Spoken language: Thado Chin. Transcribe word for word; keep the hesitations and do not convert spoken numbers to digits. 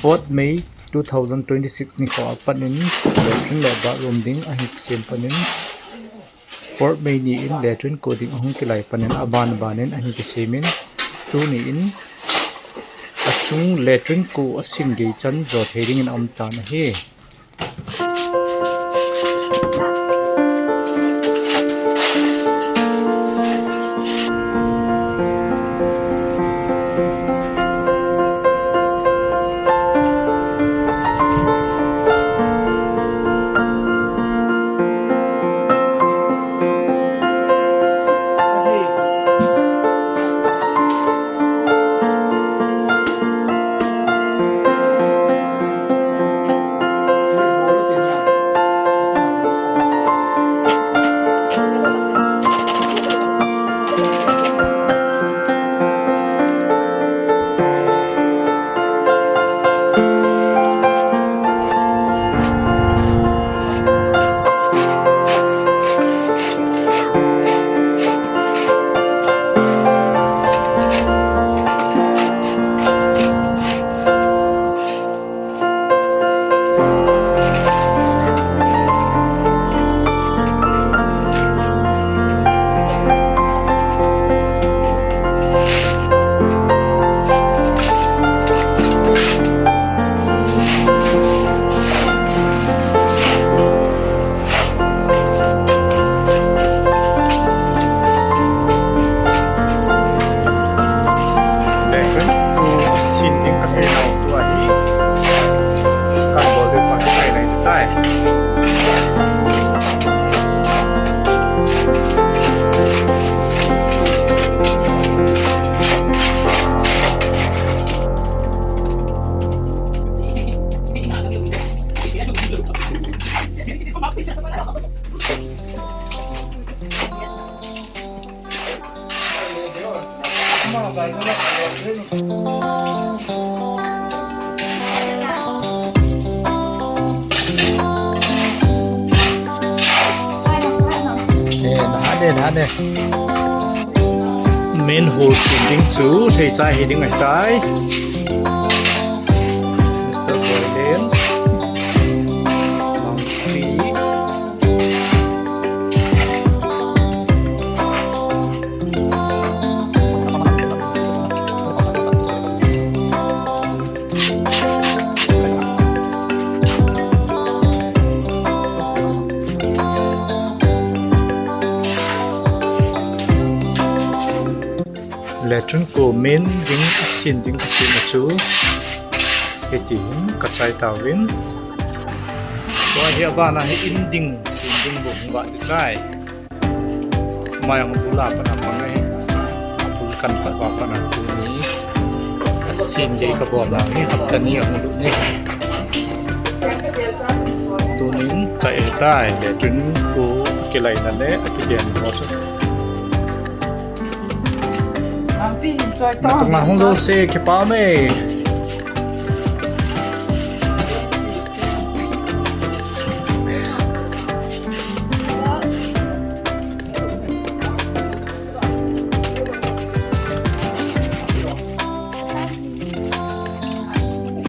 Fourth May two thousand twenty-six nikho a pat in latrine le bathroom ding ahin sem pan in, fourth May ni in latrine ko ding ahung kilai pan in aban ban in ahin kisem in, tuni in achung latrine ko asin gei chan jo thei ding in aum tan ahi. Latrine ko sin ding kathei nau tua hi. Kan bol ding pa kathei nai tai. Eh, dah ada, dah ada. Main hole sin ding chu, thei chai hi ding ahitai. Mister Boylen. Mangpi. Latrine ko main ding asin ding asin a chu. Hiti hin kachai tauvin. Tua hi abana hi in ding, sin ding bou hung vah ding tai. Mai ang bula pana pang ahi. Abul kan pat va pana tuni. Asin gei kabol na hi hapta ni ahung lut ni. Tunin chai tai, latrine ko kilaina le akigen ho chu. Lampi hin choi to. Tunga hung jouse kipa me.